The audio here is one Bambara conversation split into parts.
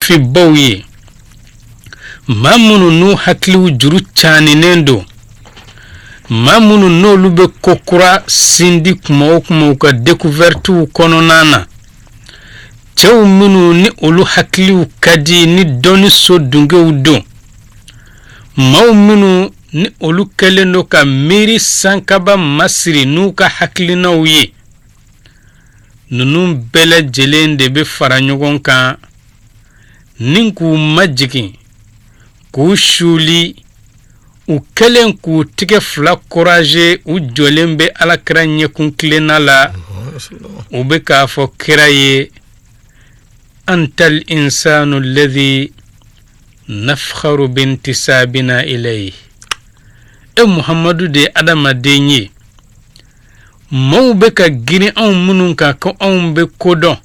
Fibaw ye maa minnu n'u hakiliw juru caaninen don, maa minnu n'olu bɛ ko kura sindi kuma o kuma u ka découvertew kɔnɔna na, cɛw minnu ni olu hakiliw ka di ni dɔnni so dungew don, maaw minnu ni olu kɛlen don ka miiri sankaba masiri n'u ka hakilinaw ye, ninnu bɛɛ lajɛlen de bɛ fara ɲɔgɔn kan ni k'u majigin, k'u suuli. U kɛlen k'u tigɛ fila croiser, u jɔlen bɛ Alakira ɲɛkun tilenna la, u bɛ k'a fɔ kira ye: antal insanu alladhi nafkharu bintisabina ilayhi. E Muhamadu de ye adamaden ye, maaw bɛ ka girin anw minnu kan ko anw bɛ ko dɔn,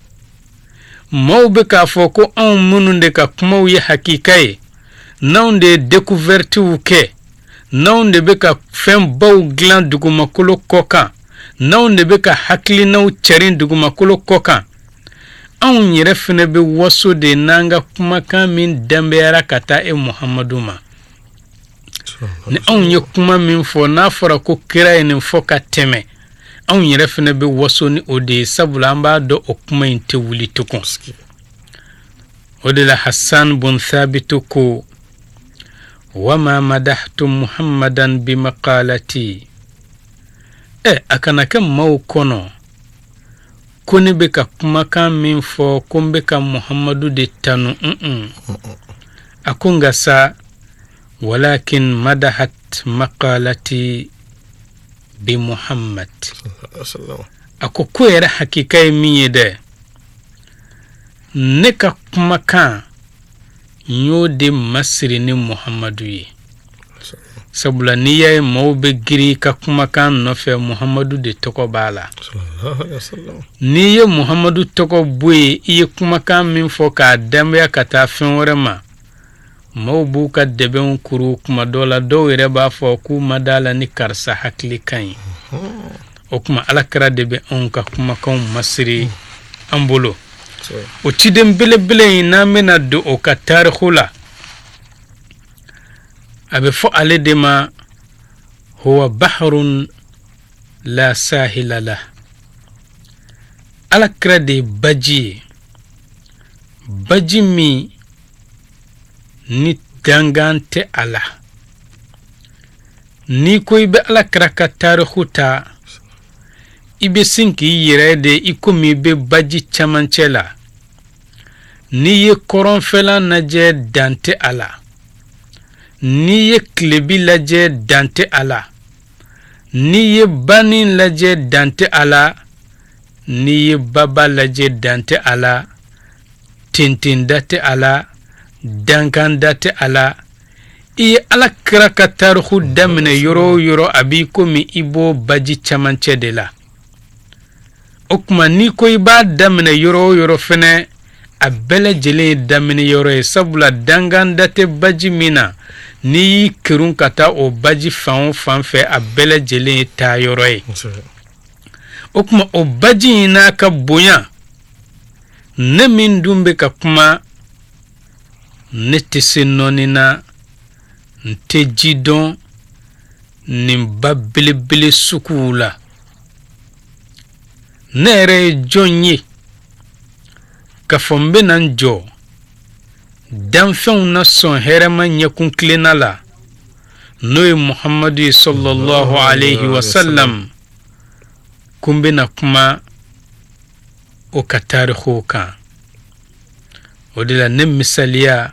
maaw bɛ k'a fɔ ko anw minnu de ka kumaw ye hakika ye, n'anw de ye découvertew kɛ, n'anw de bɛ ka fɛnbaw dilan dugumakolo kɔ kan, n'anw de bɛ ka hakilinaw cɛrin dugumakolo kɔ kan. Anw yɛrɛ fana bɛ waso de n'an ka kumakan min danbeyara ka taa e Muhamadu ma. Ni anw ye kuma min fɔ, n'a fɔra ko kira ye nin fɔ ka tɛmɛ, anw yɛrɛ fana bɛ waso ni o de ye, sabula an b'a dɔn o kuma in tɛ wuli tugun. O de la Hassan bun Thabitu ko: wama madahtu Muhammadan bi maqalati. Ɛ, a kana kɛ maaw kɔnɔ ko ne bɛ ka kumakan min fɔ, ko n bɛ ka Muhammadu de tanu. Un, a ko nka sa, walakin madahat maqalati bi Muhammad. A ko ko yɛrɛ hakika ye min ye dɛ, ne ka kumakan n y'o de masiri ni Muhammadu ye, sabula n'i y'a ye maaw bɛ girin i ka kumakan nɔfɛ, Muhammadu de tɔgɔ b'a la. N'i ye Muhammadu tɔgɔ bɔ yen, i ye kumakan min fɔ k'a danbeya ka taa fɛn wɛrɛ ma, maaw b'u ka dɛbɛnw kuru. Kuma dɔ la, dɔw yɛrɛ b'a fɔ k'u ma d'a la ni karisa hakili ka ɲi. O tuma Alakira de bɛ anw ka kumakanw masiri an bolo. O ciden belebele in, n'an bɛna don o ka tariku la, a bɛ fɔ ale de ma huwa bahrun la sahila lah. Alakira de ye baji ye, baji min ni dangan tɛ a la. N'i ko i bɛ Alakira ka tariku ta, i bɛ sin k'i yɛrɛ de i komi i bɛ baji camancɛ la. N'i ye kɔrɔnfɛla lajɛ, dan tɛ a la. N'i ye tilebi lajɛ, dan tɛ a la. N'i ye banin lajɛ, dan tɛ a la. N'i ye baba lajɛ, dan tɛ a la. Tentenda tɛ a la, dankanda tɛ a la. I ye Ala kira ka tariku daminɛ yɔrɔ o yɔrɔ, a b'i komi i b'o baji camancɛ de la. O tuma n'i ko i b'a daminɛ yɔrɔ o yɔrɔ fɛnɛ, a bɛɛ lajɛlen ye daminɛ yɔrɔ ye, sabula dankanda tɛ baji min na, n'i y'i kerun ka taa o baji fan o fan fɛ, a bɛɛ lajɛlen ye taa yɔrɔ ye. O tuma o baji in n'a ka bonya, ne min dun bɛ ka kuma, ne tɛ se nɔni na, n tɛ ji dɔn nin ba belebele suguw la. Ne yɛrɛ ye jɔn ye k'a fɔ n bɛna n jɔ danfɛnw na sɔn hɛrɛma ɲɛkun tilenna la, n'o ye Muhamadu ye sallallahu alayhi wa sallam, ko n bɛna kuma o ka tarikuw kan? O de la ne misaliya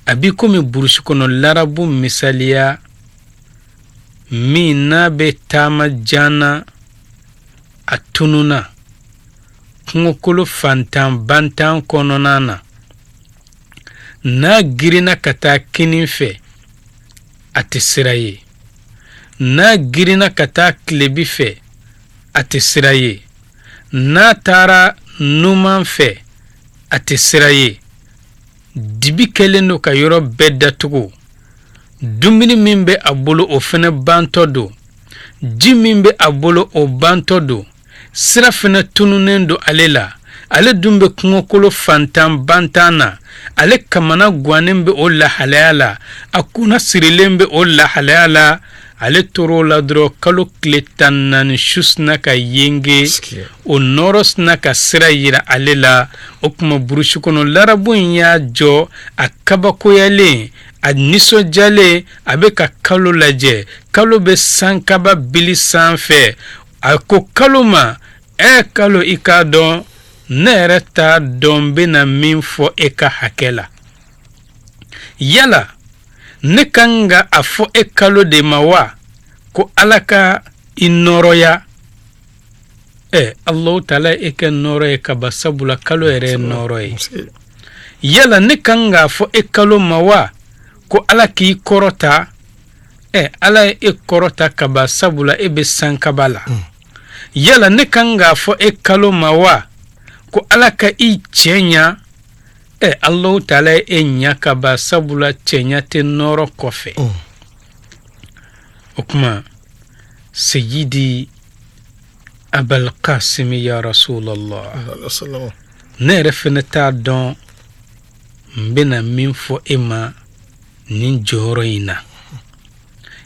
a b'i komi burusi kɔnɔ larabu misaliya min n'a bɛ taama jan na, a tununa kungokolo fantan bantan kɔnɔna na. N'a girinna ka taa kinin fɛ, a tɛ sira ye. N'a girinna ka taa tilebi fɛ, a tɛ sira ye. N'a taara numan fɛ, a tɛ sira ye. Dibi kɛlen don ka yɔrɔ bɛɛ datugu. Dumuni min bɛ a bolo, o fɛnɛ bantɔ don. Ji min bɛ a bolo, o bantɔ don. Sira fɛnɛ tununnen don ale la. Ale dun bɛ kungokolo fantan bantan na. Ale kamana gannen bɛ o lahalaya la, a kunna sirilen bɛ o lahalaya la. Ale tor'o la dɔrɔn, kalo tile 14 su sina ka yenge, o nɔɔrɔ sina ka sira yira ale la. O tuma burusi kɔnɔ larabu in y'a jɔ, a kabakoyalen, a nisɔndiyalen, a bɛ ka kalo lajɛ. Kalo bɛ sankaba bili sanfɛ. A ko kalo ma: "Ɛ kalo, i k'a dɔn, ne yɛrɛ t'a dɔn n bɛna min fɔ e ka hakɛ la. Yala ne kan ka a fɔ e kalo de ma wa ko Ala ka i nɔɔrɔya? Ɛ Alahu Taala, e kɛ nɔɔrɔ ye ka ban, sabula kalo yɛrɛ ye nɔɔrɔ ye. Yala ne kan k'a fɔ e kalo ma wa ko Ala k'i kɔrɔta? Ɛ Ala ye e kɔrɔta ka ban, sabula e bɛ sankaba la. Yala ne kan k'a fɔ e kalo ma wa ko Ala ka i cɛ ɲa? Ɛ Alahu Taala ye e ɲa ka ban, sabula cɛɲa tɛ nɔɔrɔ kɔfɛ." O tuma, Seyidi Abal Kasimi, ya Rasulallah, ne yɛrɛ fɛnɛ t'a dɔn n bɛna min fɔ e ma nin jɔyɔrɔ in na.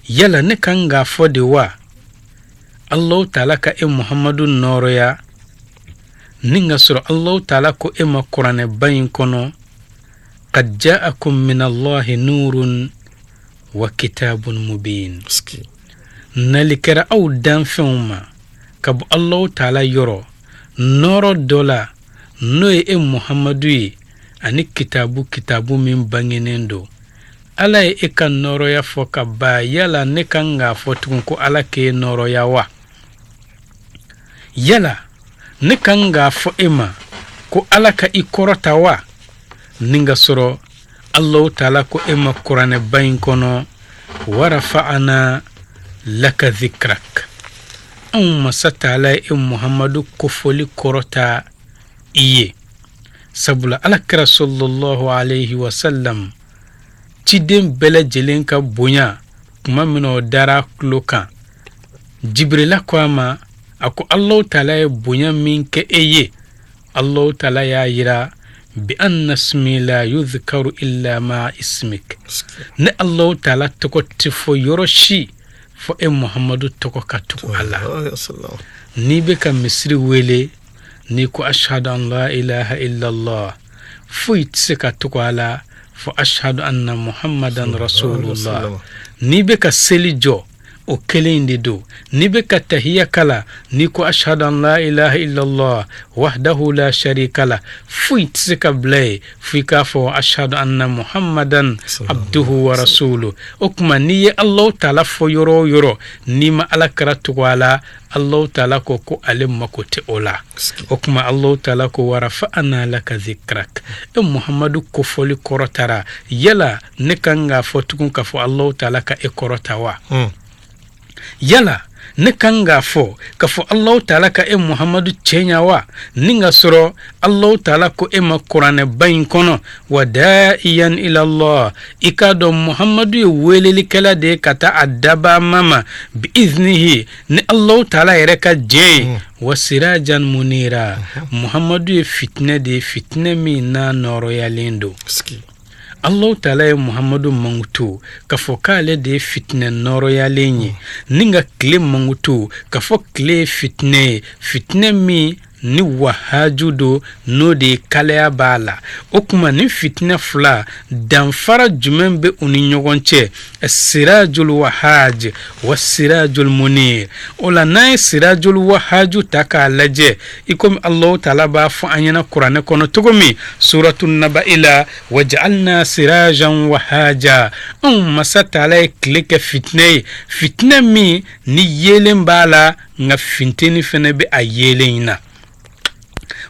Yala ne kan k'a fɔ de wa Alahu Taala ka e Muhamadu nɔɔrɔya, ni ka sɔrɔ Alahu Taala ko e ma kuranɛba in kɔnɔ: "Qad ja'akum min Allahi nurun wa kitabun mubin"? Nali kɛra aw danfɛnw ma ka bɔ Alahu Taala yɔrɔ, nɔɔrɔ dɔ la, n'o ye e Muhamadu ye, ani kitabu, kitabu min bangenen don. Ala ye e ka nɔɔrɔya fɔ ka ban. Yala ne kan k'a fɔ tugun ko Ala k'e nɔɔrɔya wa? Yala ne kan k'a fɔ e ma ko Ala ka i kɔrɔta wa, ni ka sɔrɔ Alahu Taala ko e ma kuranɛba in kɔnɔ: "Warafa'ana laka zikrak"? Anw masa Taala ye e Muhamadu kofɔli kɔrɔta i ye, sabula Ala kira sallallahu alayhi wa sallam, ciden bɛɛ lajɛlen ka bonya, tuma min na o dara tulo kan, Jibirila ko a ma, a ko Alahu Taala ye bonya min kɛ e ye, Alahu Taala y'a yira bi anna ismi la yuzkaru illa ma ismik, ne Alahu Taala tɔgɔ tɛ fɔ yɔrɔ si fɔ e Muhamadu tɔgɔ ka tugu a la. N'i bɛ ka misiri wele, n'i ko "ashhadu an la ilaha illallah", foyi tɛ se ka tugu a la fɔ "ashhadu anna Muhammadan rasulullah". N'i bɛ ka seli jɔ, o kelen de don. N'i bɛ ka tahiya kala, n'i ko "ashhadu an la ilaha illallah wahdahu la sharika la", foyi tɛ se ka bila yen fo i k'a fɔ "ashhadu anna Muhammadan abduhu wa rasuluhu". O tuma, n'i ye Alahu Taala fɔ yɔrɔ o yɔrɔ, n'i ma Ala kira tugu a la, Alahu Taala ko ko ale mako tɛ o la. O tuma, Alahu Taala ko: "Warafa'ana laka zikrak", e Muhamadu kofɔli kɔrɔtara. Yala ne kan k'a fɔ tugun k'a fɔ Alahu Taala ka e kɔrɔta wa? Yala ne kan k'a fɔ k'a fɔ Alahu Taala ka e Muhamadu cɛɲa wa, ni ka sɔrɔ Alahu Taala ko e ma kuranɛba in kɔnɔ: "Wa da'iyan ilallah", i k'a dɔn Muhamadu ye welelikɛla de ye ka taa a dabama ma, bi iznihi, ni Alahu Taala yɛrɛ ka jɛn ye, wa sirajan munira. Muhamadu ye fitinɛ de ye, fitinɛ min n'a nɔrɔyalen don. Alahu Taala ye Muhamadu mankutu k'a fɔ k'ale de ye fitinɛ nɔrɔyalen ye, ni ka tile mankutu k'a fɔ tile ye fitinɛ ye, fitinɛ min ni wahaju don, n'o de ye kalaya b'a la. O tuma, ni fitinɛ fila, danfara jumɛn bɛ u ni ɲɔgɔn cɛ? Sirajul wahaj wa sirajul munir. O la, n'an ye sirajul wahaju ta k'a lajɛ, i komi Alahu Taala b'a fɔ an ɲɛna kuranɛ kɔnɔ cogo min, suratu Naba'i la: "Waja'alna sirajan wahaja", anw masa Taala ye tile kɛ fitinɛ ye, fitinɛ min ni yeelen b'a la, nka finteni fɛnɛ bɛ a yeelen in na.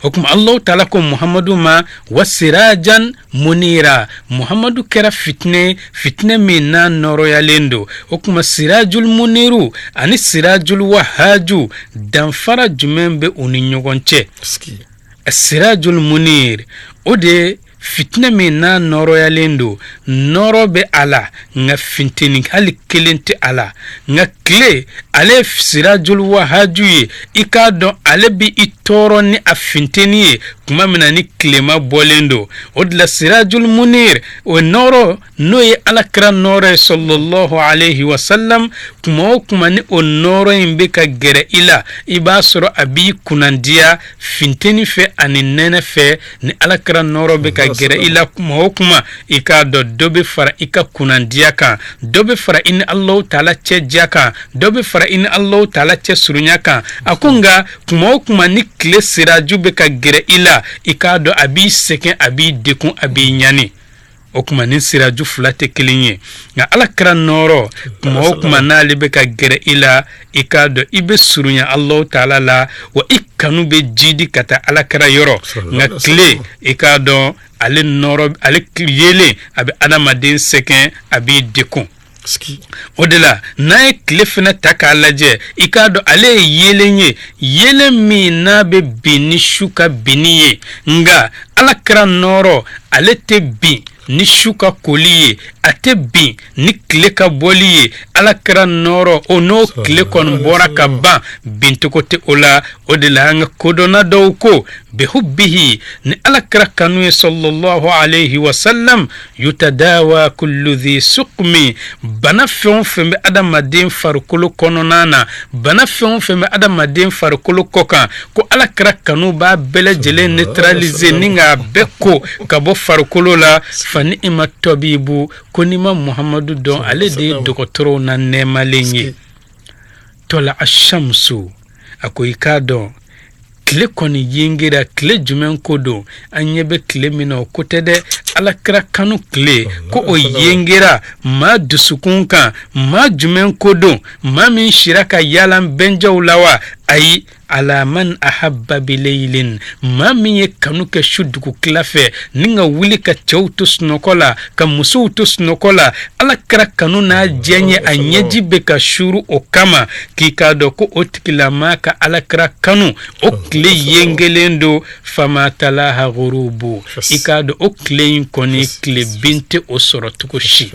O tuma, Alahu Taala ko Muhamadu ma: "Wa sirajan munira", Muhamadu kɛra fitinɛ, fitinɛ min n'a nɔrɔyalen don. O tuma, sirajul muniru ani sirajul wahaju, danfara jumɛn bɛ u ni ɲɔgɔn cɛ? Sirajul munir, o de ye fitinɛ min n'a nɔrɔyalen don, nɔrɔ bɛ a la, nka finteni hali kelen tɛ a la. Nka tile, ale ye sirajul wahaju ye, i k'a dɔn ale bɛ i tɔɔrɔ ni a finteni ye. Tuma min na ni tilema bɔlen don, o de la sirajul munir, o nɔɔrɔ n'o ye alakira nɔɔrɔ ye sallallahu alayhi wa sallam, kuma o kuma ni o nɔɔrɔ in bɛ ka gɛrɛ i la, i b'a sɔrɔ a b'i kunnandiya finteni fɛ ani nɛnɛ fɛ. Ni alakira nɔɔrɔ bɛ ka gɛrɛ i la kuma o kuma, i k'a dɔn dɔ bɛ fara i ka kunnandiya kan, dɔ bɛ fara i ni Alahu taala cɛ diya kan, dɔ bɛ fara i ni Alahu taala cɛ surunya kan. A ko nka kuma o kuma ni tile siraju bɛ ka gɛrɛ i la, i k'a dɔn a b'i sɛgɛn, a b'i degun, a b'i ɲani. O kuma ni siraju fila tɛ kelen ye. Nka ala kira nɔɔrɔ kuma o kuma n'ale bɛ ka gɛrɛ i la, i k'a dɔn i bɛ surunya Alahu taala la, wa i kanu bɛ jidi ka taa ala kira yɔrɔ. Nka tile, i k'a dɔn ale nɔɔrɔ, ale yeelen, a bɛ adamaden sɛgɛn, a b'i degun. O de la n'an ye tile fana ta k'a lajɛ, i k'a dɔn ale ye yeelen ye, yeelen min n'a bɛ bin ni su ka binni ye. Nka ala kira nɔɔrɔ, ale tɛ bin ni su ka koli ye, a tɛ bin ni tile ka bɔli ye. Ala kira nɔɔrɔ, o n'o tile kɔni bɔra ka ban, bincogo tɛ o la. O de la an ka kodɔnna dɔw ko bihubbihi, ni ala kira kanu ye sallallahu alayhi wa sallam, yutadawa kullu dhi suqmi, bana fɛn o fɛn bɛ adamaden farikolo kɔnɔna na, bana fɛn o fɛn bɛ adamaden farikolo kɔ kan, ko ala kira kanu b'a bɛɛ lajɛlen neutraliser ni k'a bɛɛ ko ka bɔ farikolo la. Fa ni'ima tɔbibu, ko n'i ma Muhamadu dɔn, ale de ye dɔgɔtɔrɔw na nɛɛmalen ye. Tɔla ashamsu, a ko i k'a dɔn tile kɔni yengera. Tile jumɛn ko don? An ɲɛ bɛ tile min na, o ko tɛ dɛ. Alakira kanu tile ko o yengera maa dusukun kan. Maa jumɛn ko don? Maa min sira ka yaala bɛnjɛw la wa? Ayi, ala man ahabba bileylin, maa min ye kanu kɛ su dugutila fɛ ni ka wuli ka cɛw to sunɔgɔ la, ka musow to sunɔgɔ la, ala kira kanu n'a diyaɲɛ, a ɲɛji bɛ ka suuru o kama, k'i k'a dɔn ko o tigilamaa ka ala kira kanu, o tile yengelen don. Fama talaha gurubu, i k'a dɔn o tile in kɔni tile bin tɛ o sɔrɔ cogo si.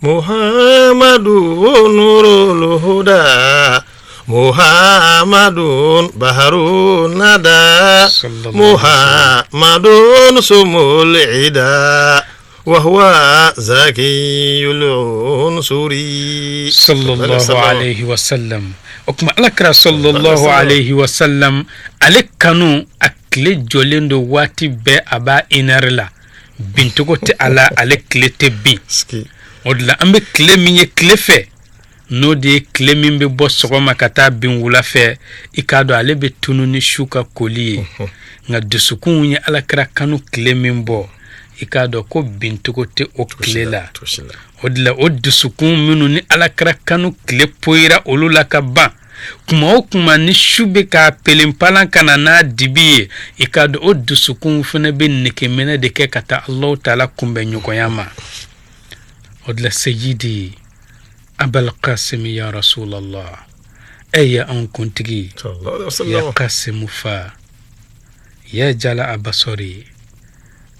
Muhammadu nurul huda, Muhammadun baharun nada, Muhammadun sumul ida, wa huwa zakiyul unsuri. Sallallahu alayhi wa sallam. O tuma ala kira sallallahu alayhi wa sallam, ale kanu a tile jɔlen don waati bɛɛ, a b'a inɛri la, bincogo tɛ a la, ale tile tɛ bin. O de la an bɛ tile min ye tile fɛ, n'o de ye tile min bɛ bɔ sɔgɔma ka taa bin wula fɛ, i k'a dɔn ale bɛ tunu ni su ka koli ye. Nka dusukunw ye alakira kanu tile min bɔ, i k'a dɔn ko bincogo tɛ o tile la. O de la o dusukun minnu ni alakira kanu tile poyira olu la ka ban, kuma o kuma ni su bɛ k'a pelenpalan ka na n'a dibi ye, i k'a dɔn o dusukunw fana bɛ negeminɛ de kɛ ka taa Alahu taala kunbɛn ɲɔgɔnya ma. O de la seyidi abal kasimi ya rasulallah, e ye anw kuntigi, ya kasimu fa, ya jala abasɔri,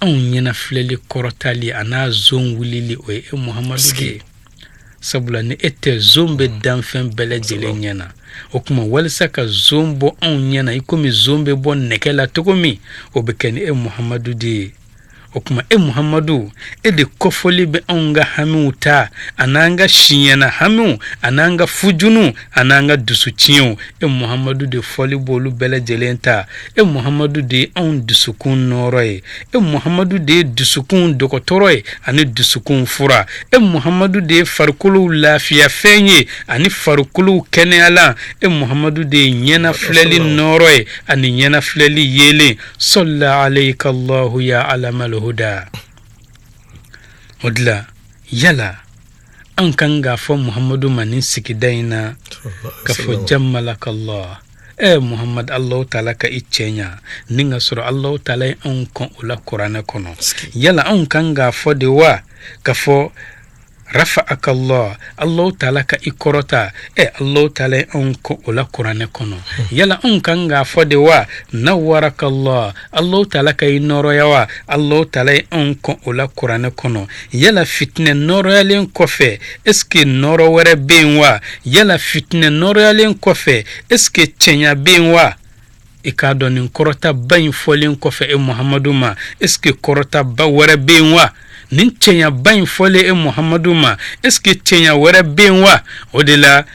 anw ɲɛnafilɛli kɔrɔtali a n'a zon wulili, o ye e muhamadu de ye. Sabula ni e tɛ, zon bɛ danfɛn bɛɛ lajɛlen ɲɛ na. O tuma walisa ka zon bɔ anw ɲɛ na i komi zon bɛ bɔ nɛgɛ la cogo min, o bɛ kɛ ni e muhamadu de ye. O tuma e muhamadu, e de kɔfɔli bɛ anw ka hamiw ta, an'an ka siɲɛna hamiw, an'an ka fujunu, an'an ka dusutiɲɛw. E muhamadu de fɔli b'olu bɛɛ lajɛlen ta. E muhamadu de ye anw dusukun nɔɔrɔ ye. E muhamadu de ye dusukun dɔgɔtɔrɔ ye ani dusukun fura. E muhamadu de ye farikolow lafiyafɛn ye ani farikolow kɛnɛyalan. E muhamadu de ye ɲɛnafilɛli nɔɔrɔ ye ani ɲɛnafilɛli yeelen. Sɔlla alayka Allahu ya alamal huda. O de la yala an kan k'a fɔ Muhamadu ma nin sigida in na k'a fɔ jammalaka Allah, ɛ Muhamad, Allahu taala ka i cɛɲa, ni ka sɔrɔ Allahu taala ye anw kɔn o la kuranɛ kɔnɔ. Yala anw kan k'a fɔ de wa k'a fɔ rafa'aka Allah, Allahu taala ka i kɔrɔta, ɛ Allahu taala ye anw kɔn o la kuranɛ kɔnɔ. Yala anw kan k'a fɔ de wa nawwaraka Allah, Allahu taala ka i nɔɔrɔya wa, Allahu taala ye anw kɔn o la kuranɛ kɔnɔ. Yala fitinɛ nɔɔrɔyalen kɔfɛ, est ce que nɔɔrɔ wɛrɛ bɛ yen wa? Yala fitinɛ nɔɔrɔyalen kɔfɛ, est ce que cɛɲa bɛ yen wa? I k'a dɔn nin kɔrɔtaba in fɔlen kɔfɛ e Muhamadu ma, est ce que kɔrɔtaba wɛrɛ bɛ yen wa? Nin cɛɲaba in fɔlen e Muhamadu ma, est ce que cɛɲa wɛrɛ bɛ yen wa? O de la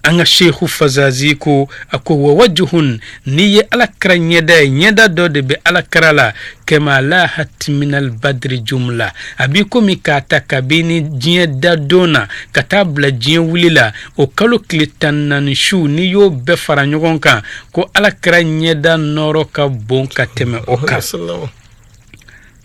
an ka Seku Fazazi ko, a ko wa wajuhun, n'i ye ala kira ɲɛda ye, ɲɛda dɔ de bɛ ala kira la, kama lahat minal badri jumla, a b'i komi k'a ta kabini diɲɛ da don na ka taa bila diɲɛ wuli la, o kalo tile 14 su, n'i y'o bɛɛ fara ɲɔgɔn kan, ko ala kira ɲɛda nɔɔrɔ ka bon ka tɛmɛ o kan.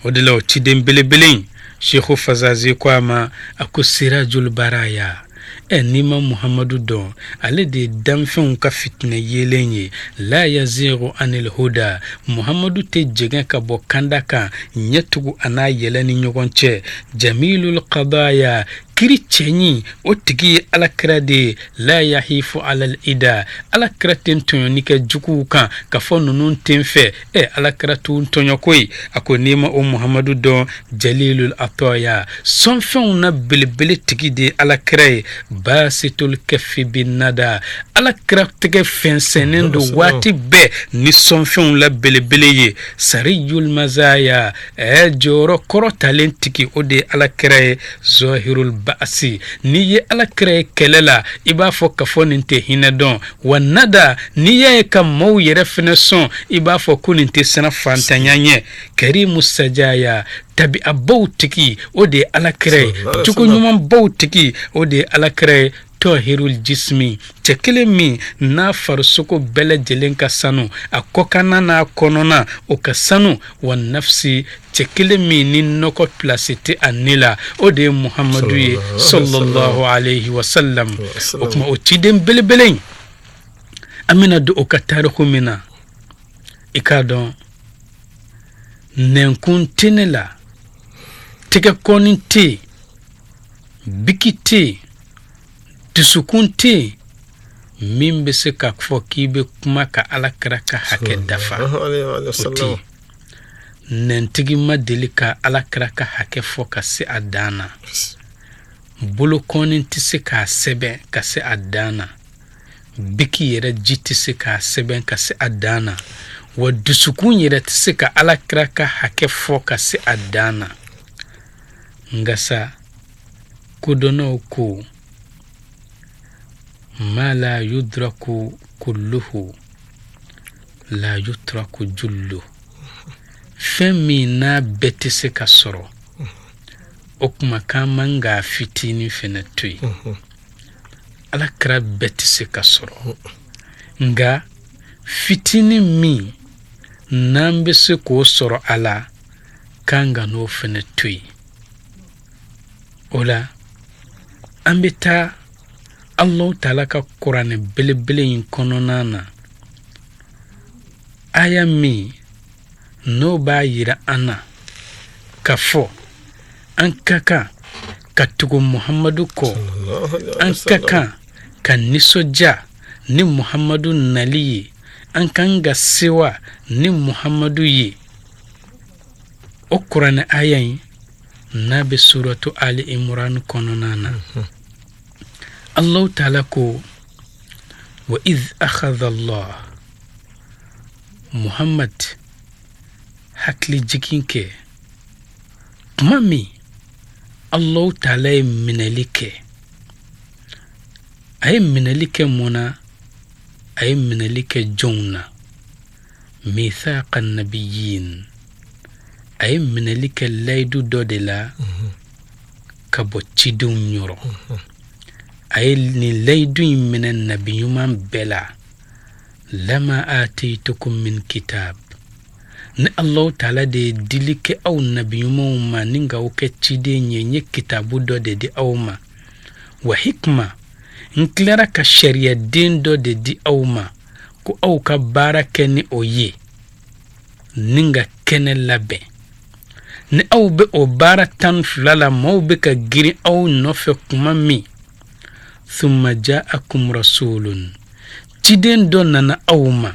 O de la o ciden belebele in, Seku Fazazi ko a ma, a ko sirajul baraya, ɛ n'i ma Muhamadu dɔn, ale de ye danfɛnw ka fitinɛ yeelen ye. La yazigu anil huda, Muhamadu tɛ jɛngɛ ka bɔ kanda kan, ɲɛ tugu a n'a yɛlɛ ni ɲɔgɔn cɛ. Jamilul qadaya, kiri cɛɲi o tigi ye alakira de ye. La yahifu alal ida, alakira tɛ tɔɲɔni kɛ juguw kan ka fɔ ninnu tɛ n fɛ, ɛ alakira t'u tɔɲɔ koyi. A ko n'i ma o Muhamadu dɔn, jalilul atɔya, sɔnfɛnw na belebele tigi de ye alakira ye. Basitul kafi bin nada, alakira tɛgɛ fɛnsɛnnen don waati bɛɛ ni sɔnfɛnw la belebele ye. Sariyul mazaya, ɛ jɔyɔrɔ kɔrɔtalen tigi o de ye alakira ye. Zɔhirul baasi, n'i ye alakira ye kɛlɛ la, i b'a fɔ k'a fɔ nin tɛ hinɛ dɔn. Wa nada, n'i y'a ye ka maaw yɛrɛ fɛnɛ sɔn, i b'a fɔ ko nin tɛ siran fantanya ɲɛ. Karimu sajaya, tabiabaw tigi o de ye alakira ye. Jogo ɲumanbaw tigi o de ye alakira ye. Tɔhirul jismi, cɛ kelen min n'a farisogo bɛɛ lajɛlen ka sanu, a kɔkanna n'a kɔnɔna o ka sanu. Wa nafsi, cɛ kelen min ni nɔgɔ pilasi tɛ a ni la, o de ye Muhamadu ye sallallahu alayhi wa sallam. O tuma o ciden belebele in, an bɛna don o ka tariku min na, i k'a dɔn nɛnkun tɛ ne la, tɛgɛkɔni tɛ yen, biki tɛ yen, dusukun tɛ yen min bɛ se k'a fɔ k'i bɛ kuma ka ala kira ka hakɛ dafa, o tɛ yen. Nɛntigi ma deli ka ala kira ka hakɛ fɔ ka se a dan na, bolokɔni tɛ se k'a sɛbɛn ka se a dan na, biki yɛrɛ ji tɛ se k'a sɛbɛn ka se a dan na, wa dusukun yɛrɛ tɛ se ka ala kira ka hakɛ fɔ ka se a dan na. Nka sa kodɔnnaw ko ma la yudraku kulluhu la yutraku jullu, fɛn min n'a bɛɛ tɛ se ka sɔrɔ, o kuma k'an man k'a fitinin fɛnɛ to yen. Ala kira bɛɛ tɛ se ka sɔrɔ, nka fitinin min n'an bɛ se k'o sɔrɔ a la, k'an kan'o fɛnɛ to yen. O la an bɛ taa Alahu taala ka kuranɛ belebele in kɔnɔna na, aya min n'o b'a yira an na k'a fɔ an ka kan ka tugu Muhamadu kɔ, an ka kan ka nisɔndiya ni Muhamadu nali ye, an kan ka sewa ni Muhamadu ye. O kuranɛ aya in n'a bɛ suratu Ali Imran kɔnɔna na, Alahu taala ko wa iz akhadha Allah, Muhammad hakili jigin kɛ tuma min Alahu taala ye minɛli kɛ. A ye minɛli kɛ mun na? A ye minɛli kɛ jɔnw na? Mithaqa nabiyin, a ye minɛli kɛ layidu dɔ de la ka bɔ cidenw yɔrɔ. A ye nin layidu in minɛ nabi ɲuman bɛɛ la. Lama ataytukum min kitab, ni Alahu taala de ye dili kɛ aw nabi ɲumanw ma ni k'aw kɛ ciden ye, n ye kitabu dɔ de di aw ma, wa hikma, n tilara ka sariyaden dɔ de di aw ma ko aw ka baara kɛ ni o ye ni ka kɛnɛ labɛn. Ni aw bɛ o baara 12 la, maaw bɛ ka girin aw nɔfɛ kuma min, thumma ja'akum rasulun, ciden dɔ nana aw ma,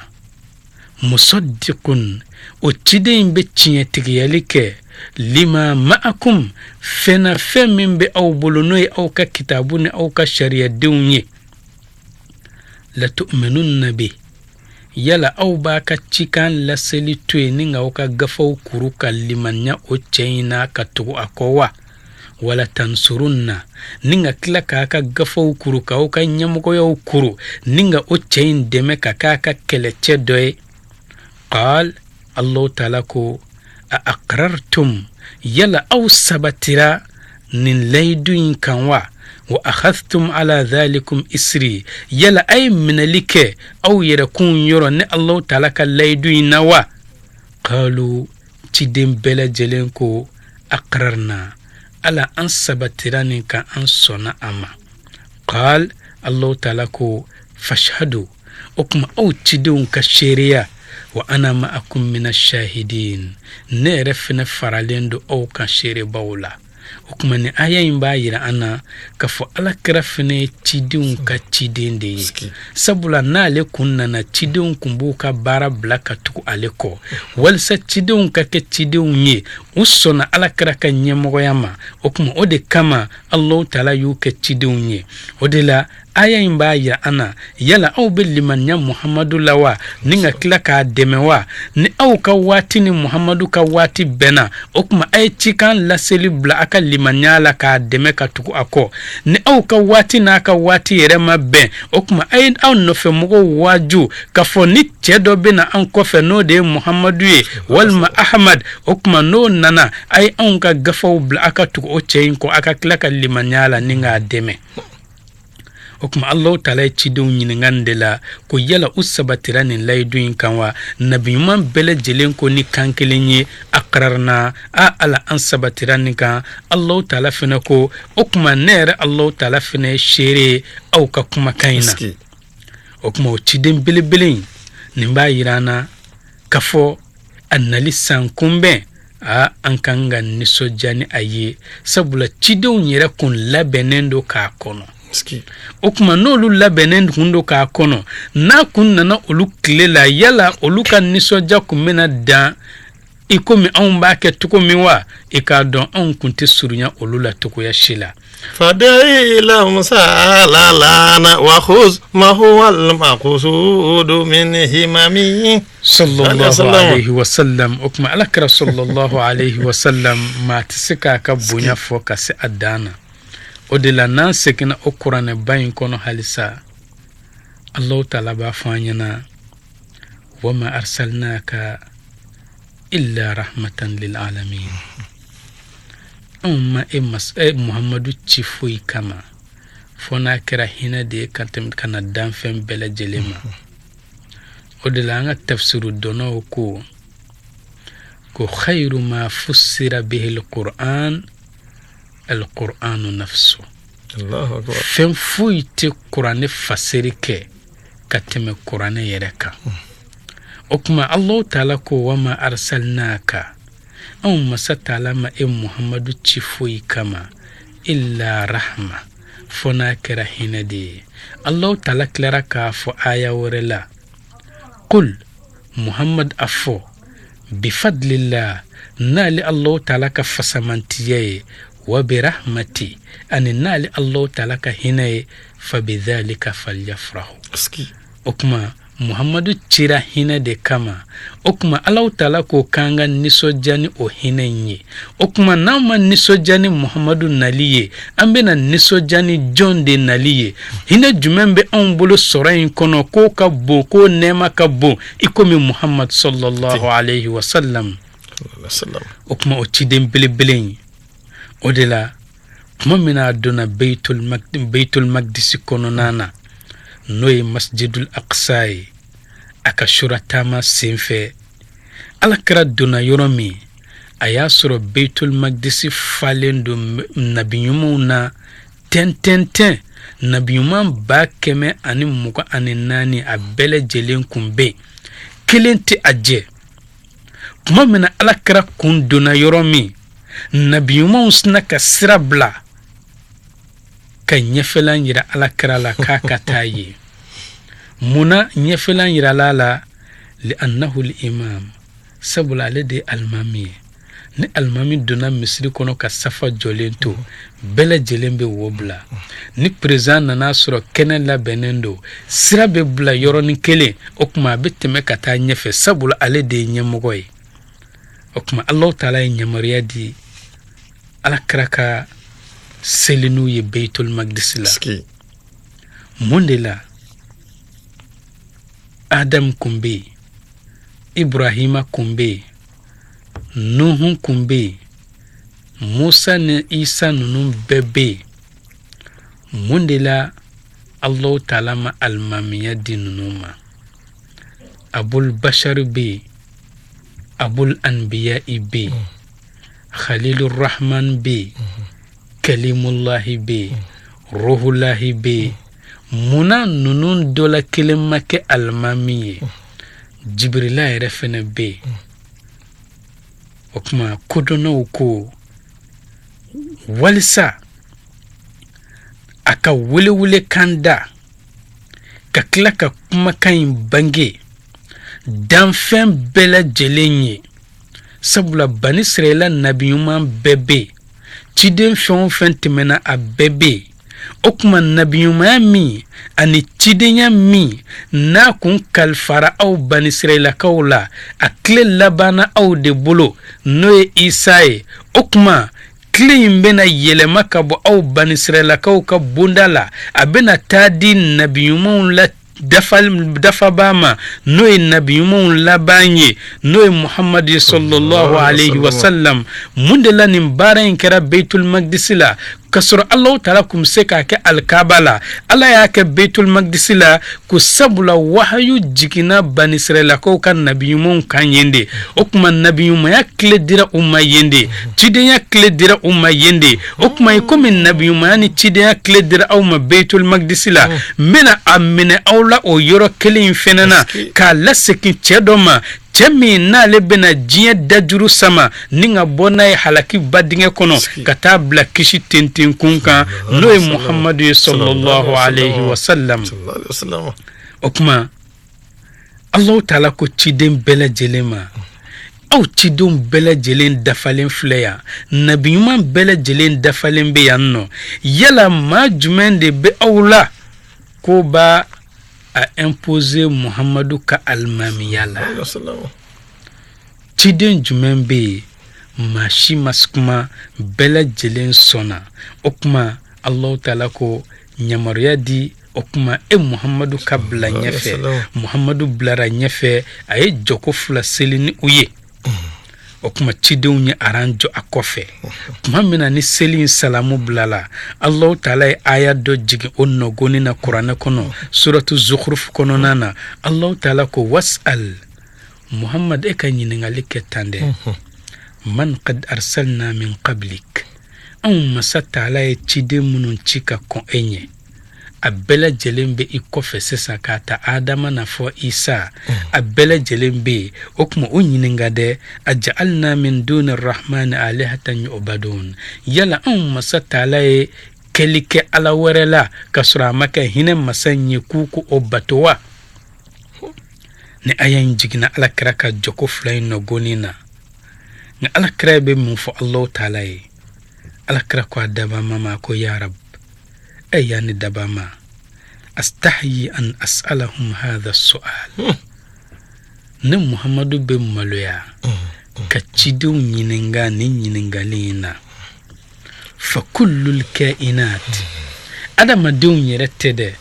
musaddiqun, o ciden in bɛ tiɲɛtigiyali kɛ, lima ma'akum, fɛn na fɛn min bɛ aw bolo n'o ye aw ka kitabu ni aw ka sariyadenw ye, latu'minunna bi, Yala aw b'a ka cikan laseli to yen ni k'aw ka gafaw kuru ka limaniya o cɛ in na ka tugu a kɔ wa? Wala tansurunna, ni ka tila k'a ka gafaw kuru, k'aw ka ɲɛmɔgɔyaw kuru ni ka o cɛ in dɛmɛ ka k'a ka kɛlɛcɛ dɔ ye? Qal, Allahu taala ko, a aqrartum, yala aw sabatira nin layidu in kan wa? Wa akhadhtum ala dhalikum isri, yala a ye minɛli kɛ aw yɛrɛkun yɔrɔ ni Allahu taala ka layidu in na wa? Qalu, ciden bɛɛ lajɛlen ko, aqrarna, Ala an sabatira nin kan, an sɔnna a ma. Qal, Allahu taala ko, fashhadu, o tuma aw cidenw ka seereya, wa ana ma'akum mina shahidin, ne yɛrɛ fɛnɛ faralen don aw kan seerebaw la. O tuma nin aya in b'a yira an na k'a fɔ ala kira fɛnɛ ye cidenw ka ciden de ye, sabula n'ale kun nana, cidenw kun b'u ka baara bila ka tugu ale kɔ walisa cidenw ka kɛ cidenw ye. U sɔnna ala kira ka ɲɛmɔgɔya ma. O tuma o de kama Allahu taala y'u kɛ cidenw ye. O de la aya in b'a yira an na, yala aw bɛ limaniya Muhamadu la wa, ni ka tila k'a dɛmɛ wa? Ni aw ka waati ni Muhamadu ka waati bɛnna, o tuma a ye cikan laseli bila a ka limaniya la k'a dɛmɛ ka tugu a kɔ. Ni aw ka waati n'a ka waati yɛrɛ ma bɛn, o tuma a ye aw nɔfɛ mɔgɔw waaju k'a fɔ ni cɛ dɔ bɛ na an kɔfɛ, n'o de ye Muhamadu ye walima Ahamad, o tuma n'o nana, a ye anw ka gafaw bila a ka tugu o cɛ in kɔ, a ka tila ka limaniya la ni k'a dɛmɛ. O tuma Allahu taala ye cidenw ɲininka nin de la ko yala u sabatira nin layidu in kan wa? Nabi ɲuman bɛɛ lajɛlen ko ni kan kelen ye, aqrarna, a Ala an sabatira nin kan. Allahu taala fɛnɛ ko, o tuma ne yɛrɛ Allahu taala fɛnɛ ye seere ye aw ka kumakan in na. O tuma o ciden belebele in, nin b'a yira an na k'a fɔ a nali san kunbɛn, a an kan ka nisɔndiya ni a ye, sabula cidenw yɛrɛ kun labɛnnen don k'a kɔnɔ. O tuma n'olu labɛnnen kun don k'a kɔnɔ, n'a kun nana olu tile la, yala olu ka nisɔndiya kun bɛna dan i komi anw b'a kɛ cogo min wa? I k'a dɔn anw kun tɛ surunya olu la cogoya si la. Fad'i lahum salalana wa khuz ma huwa al-maqsudu min himami. Sallallahu alayhi wa sallam. O tuma ala kira sallallahu alayhi wa sallam, maa tɛ se k'a ka bonya fɔ ka se a dan na. O de la n'an seginna o kuranɛba in kɔnɔ halisa, Allahu taala b'a fɔ an ɲɛna, wa ma arsalnaka illa rahmatan lil alamin. Anw ma e mas e Muhammadu ci foyi kama fo n'a kɛra hinɛ de ye ka tɛmɛ ka na danfɛn bɛɛ lajɛlen ma. O de la an ka tafsiru dɔnnaw ko khayru ma fussira bihi alquran alquranu nafsu. Fɛn foyi tɛ kuranɛ fasiri kɛ ka tɛmɛ kuranɛ yɛrɛ kan. O tuma Allahu taala ko wa ma arsalnaka, anw masa taala ma e Muhammadu ci foyi kama illa rahma, fo n'a kɛra hinɛ de ye. Allahu taala tilara k'a fɔ aya wɛrɛ la, qul Muhammad a fɔ bifadlillah, n'ale Allahu taala ka fasamantiya ye, wa birahmati, ani n'ale Allahu taala ka hinɛ ye, fa bidhalika falyafrahu. O tuma Muhammadu cira hinɛ de kama. O tuma Allahu taala ko k'an ka nisɔndiya ni o hinɛ in ye. O tuma n'an ma nisɔndiya ni Muhammadu nali ye, an bɛna nisɔndiya ni jɔn de nali ye? Hinɛ jumɛn bɛ anw bolo sɔrɔ in kɔnɔ k'o ka bon, k'o nɛɛma ka bon i komi Muhammad sallallahu alayhi wa sallam? O tuma o ciden belebele in, o de la tuma min na a donna Beitul Makdisi kɔnɔna na, n'o ye Masjidul Aqsa ye, a ka surataama senfɛ, ala kira donna yɔrɔ min, a y'a sɔrɔ Beitul Makdisi falen don nabi ɲumanw na tɛntɛntɛn. Nabi ɲuman 124 a bɛɛ lajɛlen kun bɛ yen, kelen tɛ a jɛ. Tuma min na ala kira kun donna yɔrɔ min, nabi ɲumanw sinna ka sira bila ka ɲɛfɛlan yira ala kira la k'a ka taa yen. Mun na ɲɛfɛlan yirala a la? Li annahu al-imam, sabula ale de ye alimami ye. Ni alimami donna misiri kɔnɔ ka safa jɔlen to, bɛɛ lajɛlen bɛ wo bila. Ni président nana sɔrɔ kɛnɛ labɛnnen don, sira bɛ bila yɔrɔnin kelen. O tuma a bɛ tɛmɛ ka taa ɲɛfɛ, sabula ale de ye ɲɛmɔgɔ ye. O tuma Alahu taala ye yamaruya di ala kira ka seli n'u ye Beitul Magdisi la. Mun de la Adam kun bɛ yen, Ibrahima kun bɛ yen, Nuhu kun bɛ yen, Musa ni Isa ninnu bɛɛ bɛ yen, mun de la Alahu taala ma alimamiya di ninnu ma? Abul Bashari bɛ yen, Abul Anbiya bɛ yen, Khalilur Rahman bɛ yen, Kalimulahi bɛ yen, Ruhulahi bɛ yen. Munna ninnu dɔ la kelen ma kɛ alimami ye? Jibirila yɛrɛ fɛnɛ bɛ yen. O tuma kodɔnnaw ko walisa a ka welewelekan da ka tila ka kumakan in bange danfɛn bɛɛ lajɛlen ye, sabula bani sirayila nabiɲuman bɛɛ bɛ yen, ciden fɛn o fɛn tɛmɛna a bɛɛ bɛ yen. O tuma nabiɲumanya min ani cidenya min n'a kun kalifara aw bani sirayilakaw la, a tile labanna aw de bolo, n'o ye Isa ye. O tuma tile in bɛna yɛlɛma ka bɔ aw bani sirayilakaw ka bonda la, a bɛna taa di nabiɲumanw la dafabaa ma, n'o ye nabiɲumanw laban ye, n'o ye Muhamadu ye sallallahu alayhi wa sallam. Mun de la nin baara in kɛra Beitul Magdisi la, k'a sɔrɔ Alahu taala kun bɛ se k'a kɛ Alikaba la? Ala y'a kɛ Beitul Magdisi la ko sabula wahayu jiginna bani sirayilakaw ka nabiɲumanw kan yen de. O tuma nabiɲumanya tile dira u ma yen de, cidenya tile dira u ma yen de. O tuma i komi nabiɲumanya ni cidenya tile dira aw ma Beitul Magdisi la, n bɛna a minɛ aw la o yɔrɔ kelen in fɛnɛ na, k'a lasegin cɛ dɔ ma, cɛ min n'ale bɛna diɲɛ dajuru sama ni ka bɔ n'a ye halaki ba dingɛ kɔnɔ ka taa bila kisi tentenkun kan, n'o ye Muhamadu ye sallallahu alayhi wa sallam. O tuma Alahu taala ko ciden bɛɛ lajɛlen ma, aw cidenw bɛɛ lajɛlen dafalen filɛ yan, nabiɲuman bɛɛ lajɛlen dafalen bɛ yan nɔ. Yala maa jumɛn de bɛ aw la k'o b'a a imposer Muhamadu ka alimamiya la? Ciden jumɛn bɛ yen? Maa si ma kuma, bɛɛ lajɛlen sɔnna. O tuma Alahu taala ko yamaruya di, o tuma e Muhamadu ka bila ɲɛfɛ. Muhamadu bilara ɲɛfɛ, a ye jɔko fila seli ni u ye. O tuma cidenw ye aran jɔ a kɔfɛ. Tuma min na ni seli in salamu bilala, Alahu taala ye aya dɔ jigin o nɔgɔni na kuranɛ kɔnɔ, suratu Zukhruf kɔnɔna na. Alahu taala ko wasal Muhamad, e ka ɲininkali kɛ tan dɛ, man qad arsalna min qablik, anw masa taala ye ciden minnu ci ka kɔn e ɲɛ, a bɛɛ lajɛlen bɛ i kɔfɛ sisan, k'a ta Adama na fɔ Isa, a bɛɛ lajɛlen bɛ yen. O tuma o ɲininka dɛ, a ja'alna min duni rahmani alihatan yu'badun, yala anw masa taala ye kɛli kɛ ala wɛrɛ la ka sɔrɔ a ma kɛ hinɛ masa in ye k'u ko o bato wa? Ni aya in jiginna ala kira ka jɔko fila in nɔgɔni na, nka ala kira bɛ mun fɔ Alahu taala ye? Ala kira ko a dabama ma ko ya rab, ɛ ya ne dabama, astahyi an as'alahum hadha su'al, ne Muhamadu bɛ maloya ka cidenw ɲininka nin ɲininkali in na. Fa kullul kainat, adamadenw yɛrɛ tɛ dɛ,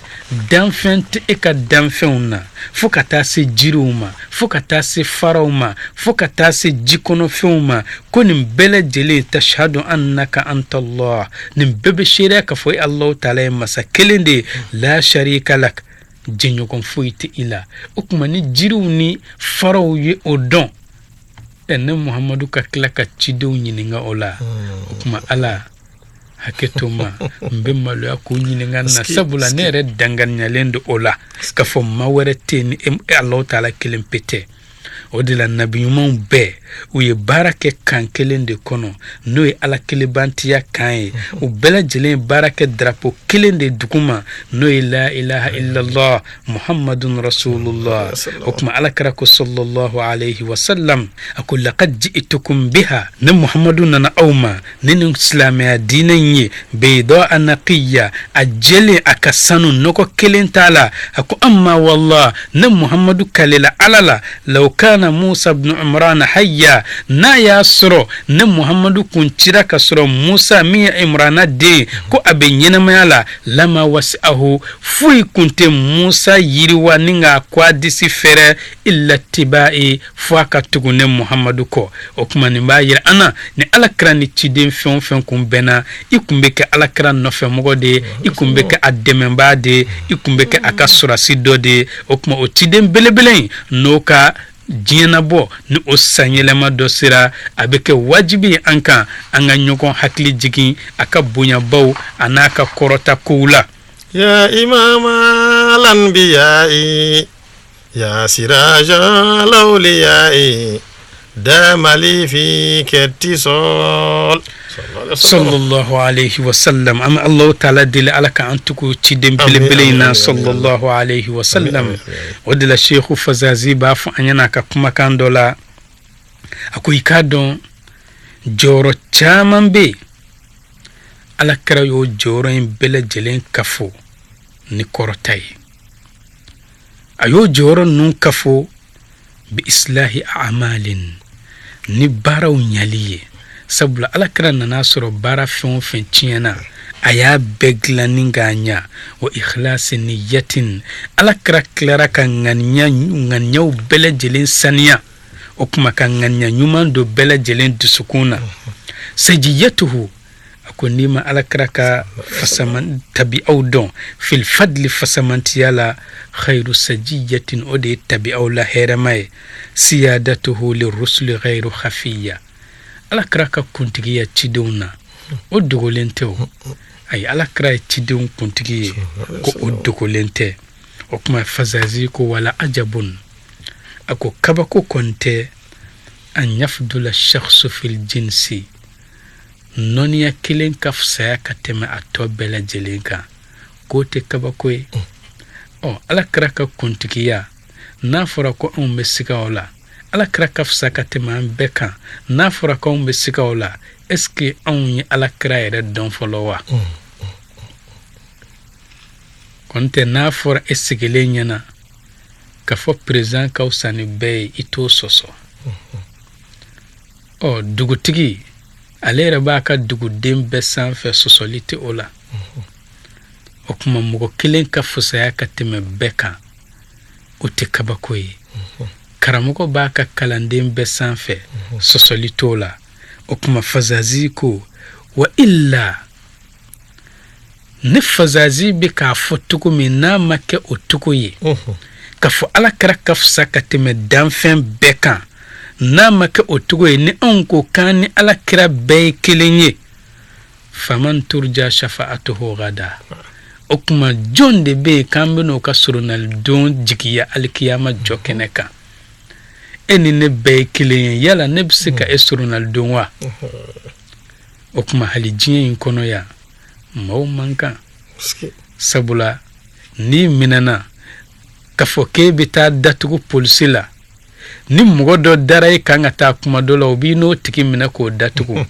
danfɛn tɛ e ka danfɛnw na, fo ka taa se jiriw ma, fo ka taa se faraw ma, fo ka taa se jikɔnɔfɛnw ma, ko nin bɛɛ lajɛlen tashhadu annaka anta Allah, nin bɛɛ bɛ seereya k'a fɔ e Alahu taala ye masa kelen de ye, la sharika lak, jɛɲɔgɔn foyi tɛ i la. O tuma ni jiriw ni faraw ye o dɔn, ɛ ne Muhamadu ka tila ka cidenw ɲininka o la, o tuma Ala hakɛ to ma, n bɛ maloya k'u ɲininka na, sabula ne yɛrɛ danganiyalen don o la k'a fɔ ma wɛrɛ tɛ yen ni e Alahu taala kelen pe tɛ. O de la nabi ɲumanw bɛɛ u ye baara kɛ kan kelen de kɔnɔ, n'o ye Ala kelenbantiya kan ye. U bɛɛ lajɛlen ye baara kɛ drapeau kelen de duguma, n'o ye la ilaha illallah muhammadun rasulullah. O tuma Ala kira ko sallallahu alayhi wa sallam, a ko laqad ji'tukum biha, ne Muhammadu nana aw ma ni nin silamɛya diinɛ in ye, bayda naqiya, a jɛlen, a ka sanu, nɔgɔ kelen t'a la. A ko amma wallah, ne Muhammadu kalela Ala la, law kana Musa ibn Imran hayya, n'a y'a sɔrɔ ne Muhammadu kun cira ka sɔrɔ Musa min ye Imrana den ko a bɛ ɲɛnamaya la, lama wasi'ahu, foyi kun tɛ Musa yiriwa ni k'a ko a disi fɛrɛ, illa tiba'i, fo a ka tugu ne Muhammadu kɔ. O tuma nin b'a yira an na ni Ala kira ni ciden fɛn o fɛn kun bɛnna, i kun bɛ kɛ Ala kira nɔfɛmɔgɔ de ye, i kun bɛ kɛ a dɛmɛbaa de ye, i kun bɛ kɛ a ka sɔrɔdasi dɔ de ye. O tuma o ciden belebele in n'o ka diɲɛnabɔ ni o sanyɛlɛma dɔ sera, a bɛ kɛ wajibi ye an kan an ka ɲɔgɔn hakili jigin a ka bonyabaw a n'a ka kɔrɔta kow la. Ya imama al-anbiya'i ya siraja al-awliya'i dama li fika ittisal. Sallallahu alayhi wa sallam. An bɛ Alahu taala deli Ala ka an tugu ciden belebele in na, sallallahu alayhi wa sallam. O de la Seku Fazazi b'a fɔ an ɲɛna a ka kumakan dɔ la, a ko i k'a dɔn jɔyɔrɔ caman bɛ yen, Ala kira y'o jɔyɔrɔ in bɛɛ lajɛlen kafo ni kɔrɔta ye. A y'o jɔyɔrɔ ninnu kafo bi islahi amalin, ni baaraw ɲali ye, sabula Ala kira nana sɔrɔ baara fɛn o fɛn tiɲɛna, a y'a bɛɛ dilan ni k'a ɲa. Wa ikhlasi niyatin, Ala kira tilara ka ŋaniyaw bɛɛ lajɛlen saniya, o tuma ka ŋaniya ɲuman don bɛɛ lajɛlen dusukun na. Sajiyatuhu, a ko n'i ma Ala kira ka fasaman tabi'aw dɔn fil fadli, fasamantiya la, khayru sajiyatin, o de ye tabi'aw la hɛrɛma ye. Siyadatuhu lirrusuli ghayru khafiya, Ala kira ka kuntigiya cidenw na, o dogolen tɛ. O ayi, Ala kira ye cidenw kuntigi ye, ko o dogolen tɛ. O tuma Fazazi ko wala ajabun, a ko kabako kɔni tɛ, an yafdula shakhsu fil jinsi, nɔniya kelen ka fisaya ka tɛmɛ a tɔ bɛɛ lajɛlen kan, k'o tɛ kabako ye. Ɔ Ala kira ka kuntigiya, n'a fɔra ko anw bɛ siga o la, Ala kira ka fisa ka tɛmɛ an bɛɛ kan, n'a fɔra ko anw bɛ siga o la, est ce que anw ye Ala kira yɛrɛ dɔn fɔlɔ wa? Kɔni tɛ, n'a fɔra e sigilen ɲɛna k'a fɔ président ka fisa ni bɛɛ ye, i t'o sɔsɔ. Ɔ dugutigi ale yɛrɛ b'a ka duguden bɛɛ sanfɛ, sɔsɔli tɛ o la. O tuma mɔgɔ kelen ka fusaya ka tɛmɛ bɛɛ kan, o tɛ kabako ye. Karamɔgɔ b'a ka kalanden bɛɛ sanfɛ, sɔsɔli t'o la. O tuma Fazazi ko wa illa, ne Fazazi bɛ k'a fɔ cogo min, n'a ma kɛ o cogo ye, k'a fɔ Ala kira ka fisa ka tɛmɛ danfɛn bɛɛ kan, n'a ma kɛ o cogo ye, ni anw ko k'an ni Ala kira bɛɛ ye kelen ye, faman turja shafa'atuhu gada, o tuma jɔn de bɛ yen k'an bɛn'o ka soronalidon jigiya alikiyama jɔ kɛnɛ kan? E ni ne bɛɛ ye kelen ye, yala ne bɛ se ka e soronalidon wa? O tuma hali diɲɛ in kɔnɔ yan, maaw man kan, sabula n'i minɛna k'a fɔ k'e bɛ taa datugu polisi la, ni mɔgɔ dɔ dara e kan ka taa kuma dɔ la, o b'i n'o tigi minɛ k'o datugu.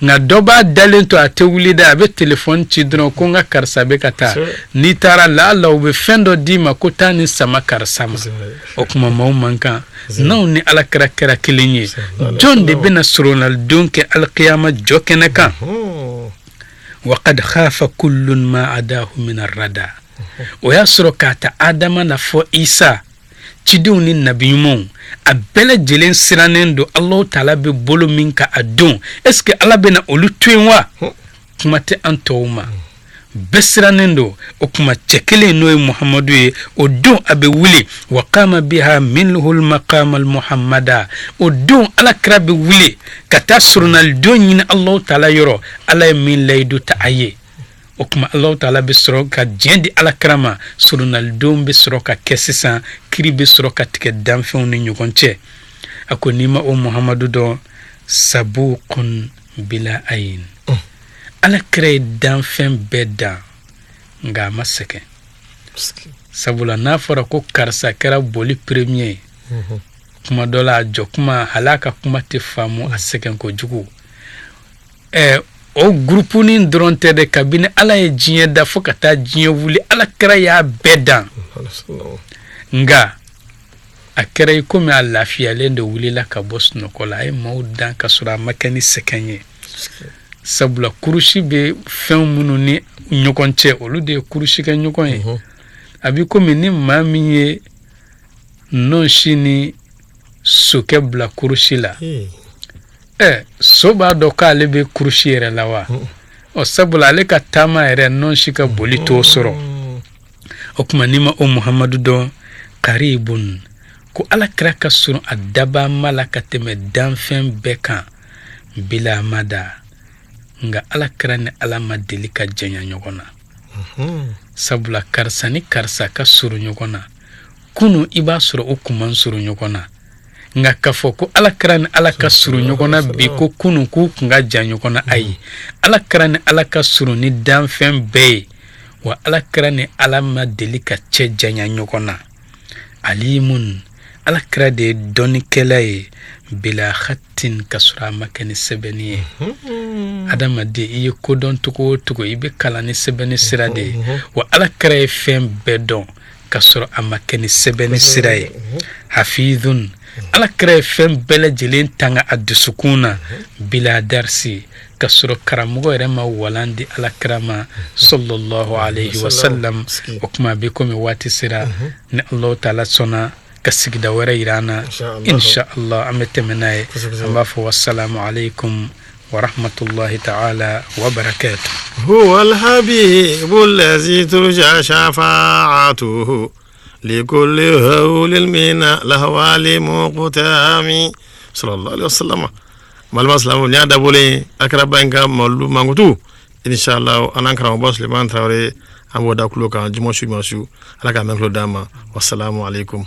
Nka dɔ b'a dalen to, a tɛ wuli dɛ, a bɛ telefɔni ci dɔrɔn ko n ka karisa bɛ ka taa. N'i taara, laala u bɛ fɛn dɔ d'i ma ko taa nin sama karisa ma. O tuma maaw man kan. N'anw ni Ala kira kɛra kelen ye, jɔn de bɛna soronalidon kɛ alikiyama jɔ kɛnɛ kan? Wa qad khafa kullun ma adahu min arrada. O y'a sɔrɔ k'a ta Adama na fɔ Isa, cidenw ni nabi ɲumanw, a bɛɛ lajɛlen sirannen don Alahu taala bɛ bolo min kan a don. Est ce que Ala bɛna olu to yen wa? Kuma tɛ an tɔw ma, bɛɛ sirannen don. O tuma cɛ kelen, n'o ye Muhamadu ye, o don a bɛ wuli, wa qama biha minhul maqamal muhammada, o don Ala kira bɛ wuli ka taa soronalidon ɲini Alahu taala yɔrɔ, Ala ye min layidu ta a ye. O tuma Alahu taala bɛ sɔrɔ ka diɲɛ di Ala kira ma, soronalidon bɛ sɔrɔ ka kɛ sisan, kiri bɛ sɔrɔ ka tigɛ danfɛnw ni ɲɔgɔn cɛ. A ko n'i ma o Muhamadu dɔn, sabuqun bila ayin, Ala kira ye danfɛn bɛɛ dan, nka a ma sɛgɛn, sabula n'a fɔra ko karisa kɛra boli premier ye, kuma dɔ la a jɔ kuma, hali a ka kuma tɛ faamu, a sɛgɛn kojugu. O gurupunin dɔrɔn tɛ dɛ, kabini Ala ye diɲɛ da fo ka taa diɲɛ wuli, Ala kira y'a bɛɛ dan, nka a kɛra i komi a lafiyalen de wulila ka bɔ sunɔgɔ la. A ye maaw dan ka sɔrɔ a ma kɛ ni sɛgɛn ye, sabula kurusi bɛ fɛn minnu ni ɲɔgɔn cɛ, olu de ye kurusi kɛ ɲɔgɔn ye. A b'i komi ni maa min ye nɔnsi ni sokɛ bila kurusi la, so b'a dɔn k'ale bɛ kurusi yɛrɛ la wa? Ɔ, sabula ale ka taama yɛrɛ, nɔnsi ka boli t'o sɔrɔ. O tuma n'i ma o Muhamadu dɔn, karibun, ko Ala kira ka surun a dabama la ka tɛmɛ danfɛn bɛɛ kan, bila mada, nka Ala kira ni Ala ma deli ka janya ɲɔgɔn na, sabula karisa ni karisa ka surun ɲɔgɔn na kunu, i b'a sɔrɔ o kun man surun ɲɔgɔn na, nka k'a fɔ ko Ala kira ni Ala ka surun ɲɔgɔn na bi, ko kunu k'u kun ka jan ɲɔgɔn na, ayi. Ala kira ni Ala ka surun ni danfɛn bɛɛ ye, wa Ala kira ni Ala ma deli ka cɛ janya ɲɔgɔn na. Alimun, Ala kira de ye dɔnnikɛla ye, bila hatin, ka sɔrɔ a ma kɛ ni sɛbɛnni ye. Adamaden, i ye kodɔn cogo o cogo, i bɛ kalan ni sɛbɛnni sira de ye, wa Ala kira ye fɛn bɛɛ dɔn ka sɔrɔ a ma kɛ ni sɛbɛnni sira ye. Hafizun, Ala kira ye fɛn bɛɛ lajɛlen tanga a dusukun na, bila darisi, ka sɔrɔ karamɔgɔ yɛrɛ ma walan di Ala kira ma, sallallahu alayhi wa sallam. O tuma a bɛ komi waati sera. Ni Alahu taala sɔnna ka sigida wɛrɛ yira an na, insha Allah, an bɛ tɛmɛ n'a ye. An b'a fɔ wasalamu aleykum wa rahmatullahi ta'ala wa barakatuh. هو الحبيب الذي ترجى شفاعته لكل هول من الأهوال مقتام، صلى الله عليه وسلم. Balima silamɛw, nin y'a dabɔlen akira in ka mawuludu mankutu. Inshallah, an n'an karamɔgɔba Sulemani Tarawele, an b'o da kulo kan juma su, juma su. Ala k'a mɛn kulo d'an ma. Wasalamu aleykum.